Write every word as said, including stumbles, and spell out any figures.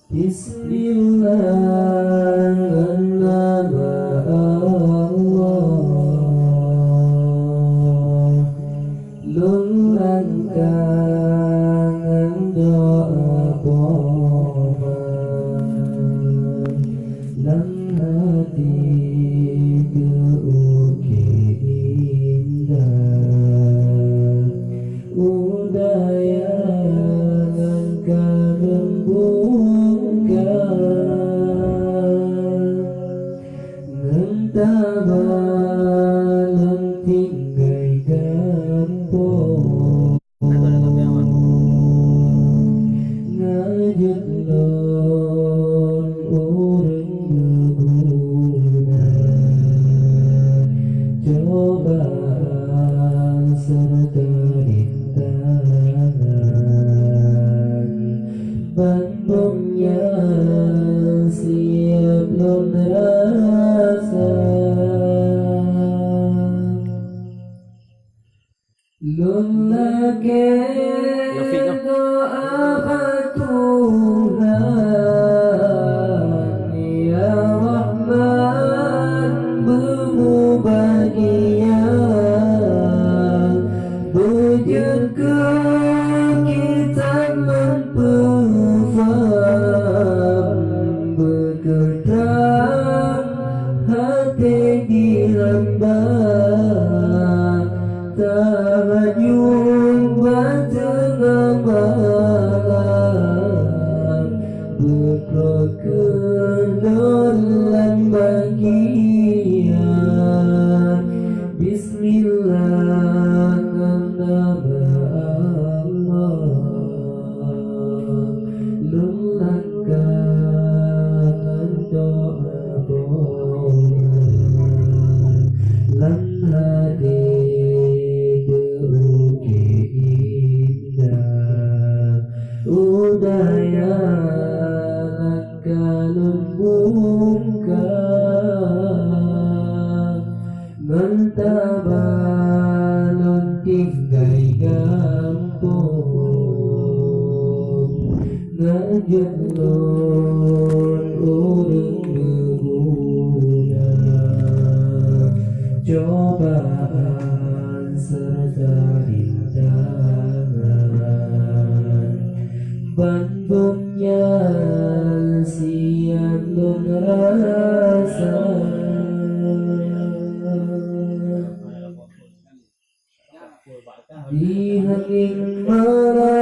Bismillah, ngon nama Allah. Lôn langkah ngon doa poma, lam hati keu ukét indah. Udaya ngon ka lôn bungkah, ngon taba lôn tinggai gampông. Ngajak lôn ureueng meuguna, cobaan serta rintangan, bandum nyan siap lôn rasa. Lôn lakée doa bak Tuhan, ya Rahman, beumubagia, beujeuet keu kitab meupeufam, beukeutrang até di hamba. Tahajud bak teungoh malam, beukroe keu lôn lam bahagia. Bismillah, ngon nama Allah. Lôn langkah ngon doa poma, lam hati beu-ukét indah. Udaya ngon ka lôn bungkah, ngon taba lôn tinggai gampông. Ngajak lôn ureueng meuguna, cobaan serta rintangan, bandum nyan siap lôn rasa. Di hangén malam